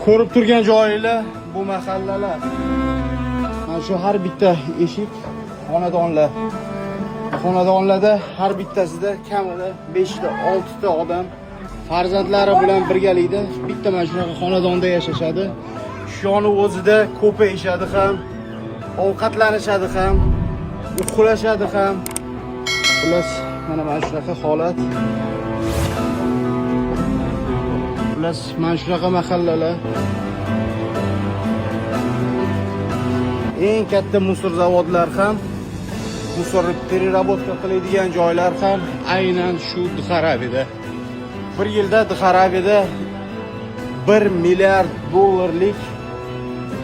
Ko'rib turgan joyinglar bu mahallalar. Mana shu har bitta eshik xonadonlar. Xonadonlarda har bittasida kamida 5 ta, 6 ta odam farzandlari bilan birgalikda bitta mana shunaqa xonadonda yashashadi. Shuni o'zida ko'payishadi ham, ovqatlanishadi ham, uxlashadi ham. Xullas, mana shunaqa holat. Xullas, mana shunaqa mahallalar. Eng katta мусор zavodlar ham, мусор переработка qiladigan joylar ham aynan shu Dxaravida. Bir yilda Dxaravida 1 milliard dollarlik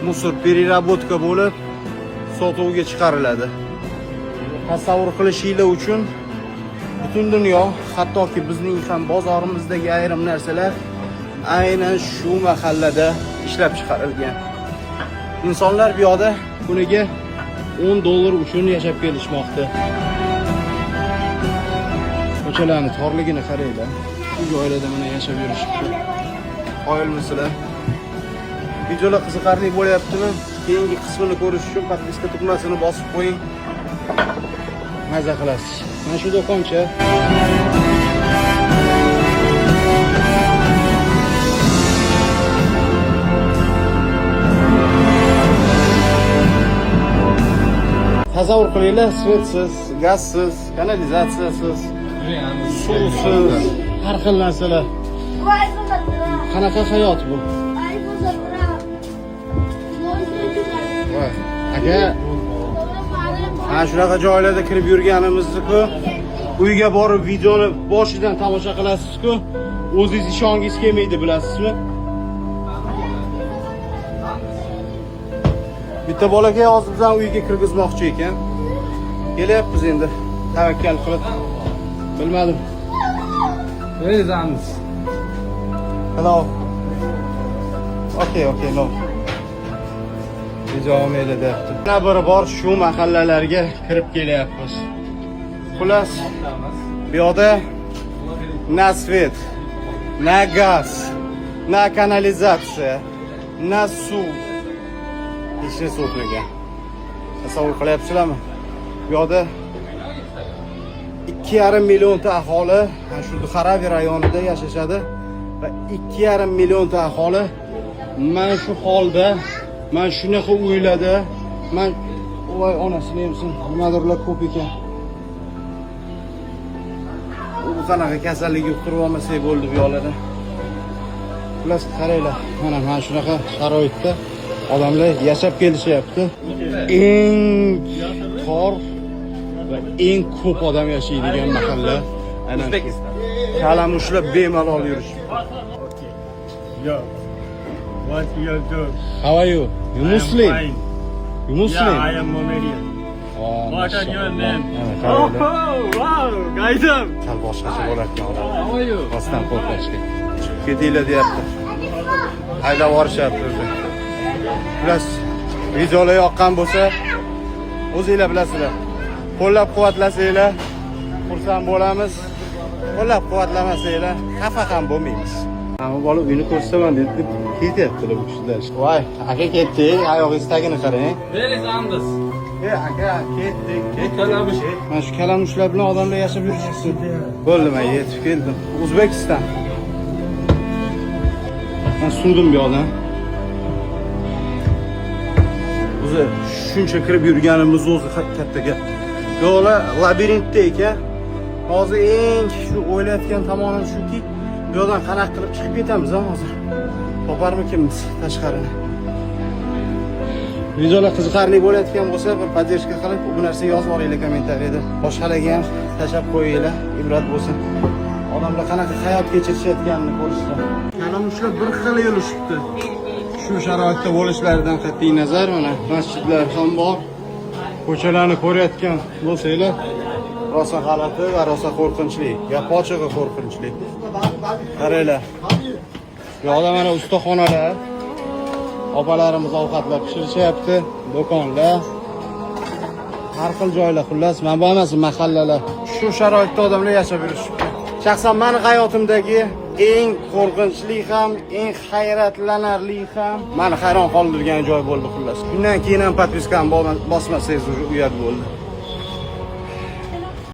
мусор переработка bo'lib sotuvga chiqariladi. Tasavvur qilishinglar uchun butun dunyo, hattoki bizning ham bozorimizdagi ayrim narsalar aynan shu mahallada ishlab chiqarilgan. Insonlar bu yoqda kuniga 10 dollar uchun yashab kelishmoqda. Ko'chalarni torligini qaranglar. Shu joylarda mana yashab yurishibdi. Qoyilmisizlar? Videolar qiziqarli bo'lyaptimi? Keyingi qismini ko'rish uchun подписка tugmasini bosib qo'ying. Maza qilasiz. Mana shu do'koncha. Tasavvur qilinglar, свет siz, gazsiz, kanalizatsiyasiz, suvsiz, har xil narsalar. Qanaqa hayot bu? Voy, aka, mana shunaqa joylarda kirib yurganimizni-ku, uyga borib videoni boshidan tomosha qilasiz-ku, o'zingiz ishongingiz kelmaydi, bilasizmi? Bitta bolakay hozir bizani uyga kirgizmoqchi ekan. Kelyapmiz endi. Tavakkal qilib. Bilmadim. Where is Ans? Hello. Okay, no. Video olmaydi deyapti. Yana biri bor shu mahallalarga kirib kelyapmiz. Xullas, bu yoqda na свет, na gaz, na kanalizatsiya, na suv. Hech narsa o'tmagan. Tasavvur qilyapsizlarmi? Bu yoqda 2,5 millionta aholi mana shu Dxaravi rayonida yashashadi va 2,5 millionta aholi mana shu holda, mana shunaqa uylarda, man voy onasini emsin, nimadirlar ko'p ekan. U qanaqa kasallik yuqtirib olmasak bo'ldi bu yoqlarda. Xullas, qaranglar, mana shunaqa sharoitda odamlar yashab kelishyapti. Eng tor va eng ko'p odam yashaydigan mahalla aynan shu. O'zbekiston. Kalamushlar bemalol yurishibdi. Yo. What you do? How are you? You Muslim? I am fine. You Muslim? Yeah, I am Mohammedan. Oh, What are your mashalloh. name? Mana qaranglar. Oh, wow, guys. Sal boshqacha bo'larkan odam. How are you? Rostdan qo'rqinchli. Chiqib ketinglar deyapti. Haydab yuborishyapti o'zi. Xullas, videolar yoqqan bo'lsa, o'zinglar bilasizlar. Qo'llab-quvvatlasanglar, xursand bo'lamiz. Qo'llab-quvvatlamasanglar, xafa ham bo'lmaymiz. Hamma bola uyni ko'rsataman dedi deb ketyaptilar bu kishilar. Voy, aka ketdik, oyog'ingiz tagini qarang. Where is Andes? E, aka, ketdik, ketdik. Kalamush. Mana shu kalamushlar bilan odamlar yashab yurishibdi. Bo'ldi, men yetib keldim. O'zbekiston. Men surdim bu yoqdan. O'zi shuncha kirib yurganimiz o'zi katta gap. Yo'qlar labirintda ekan. Hozir eng shu o'ylayotgan tomonim shuki, bu yoqdan qanaqa qilib chiqib ketamiz ha hozir. Toparmikinmiz tashqarini? Videolar qiziqarli bo'layotgan bo'lsa, bir поддержка qilib, bu narsa yozib yuboringlar kommentariyada. Boshqalarga ham tashlab qo'yinglar, ibrat bo'lsin. Odamlar qanaqa hayot kechirishayotganini ko'rishsin. Kalamushlar bir xil yurishibdi. Shu sharoitda bo'lishlaridan qat'iy nazar mana masjidlar ham bor. Ko'chalarni ko'rayotgan bo'lsanglar, rosa g'alati va rosa qo'rqinchli. Gap ochig'i qo'rqinchli. Qaranglar. Bu yoqda mana ustaxonalar. Opalarimiz ovqatlar pishirishyapti, do'konlar, har xil joylar, xullas, mana bu hammasi mahallalar. Shu sharoitda odamlar yashab yurishibdi. Shaxsan mani hayotimdagi Eng qo'rqinchli ham, eng hayratlanarli ham, mani hayron qoldirgan joy bo'ldi xullas. Shundan keyin ham подписка ni bosmasangiz, уже uyat bo'ldi.